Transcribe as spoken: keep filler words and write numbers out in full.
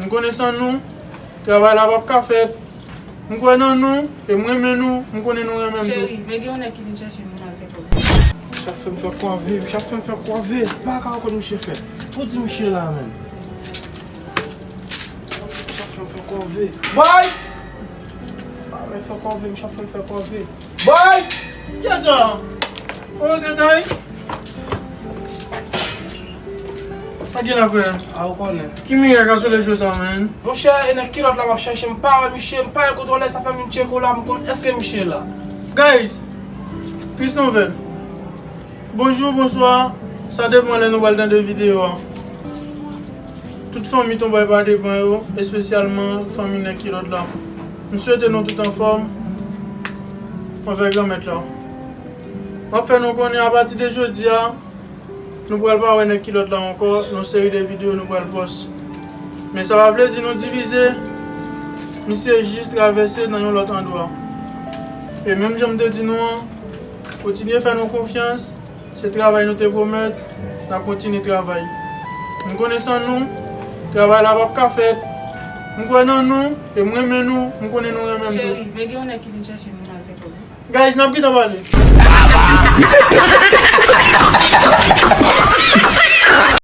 M konnen san nou, travay la p ap ka fèt. M kwè nan nou, e m renmen nou, m konnen nou renmen m tou. Cheri, men gen yon nèg ki vin chèche m, m al fè kòb. Misye ap fè m fè kòve, misye ap fè m fè kòve. M pa ka wè kòb misye fè. Pou di misye la menm. Misye ap fè m fè kòve. Boy! Pa fè m fè kòve, misye ap fè m fè kòve. Boy! Kiyès sa? Oh, detay. Pa gen la, frè. A ou konnen. Ki miray ka sou lejou sa, man? Monchè, e nèg kilòt la m ap chèche, m pa wè misye, m pa gen kontwòlè, sa fè m vin tcheke w la, m konn èske misye la. Guys, tris nouvèl. Bonjou, bonswa. Sa depann lè nou pral tande videyo a. Tout fanmi tonbòy pa depan yo, espesyalman fanmi nèg kilòt la. M swete nou tout anfòm anvè Granmèt la. M ap fè nou konnen apati de jodi a, nou pral pa wè nèg kilòt la ankò nan yon seri de videyo nou pral pòs. Men sa pa vle di nou divize, misye jis travèse nan yon lòt andwa. E menm jan m te di nou an, kontinye fè nou konfyans, se travay nou te pwomèt, n ap kontinye travay. M konnen san nou, travay la p ap ka fèt. M kwè nan nou, e m renmen nou, m konnen nou renmen m tou. Cheri, men gen yon nèg ki vin chèche m, m al fè kòb. Guys, n ap gentan pale.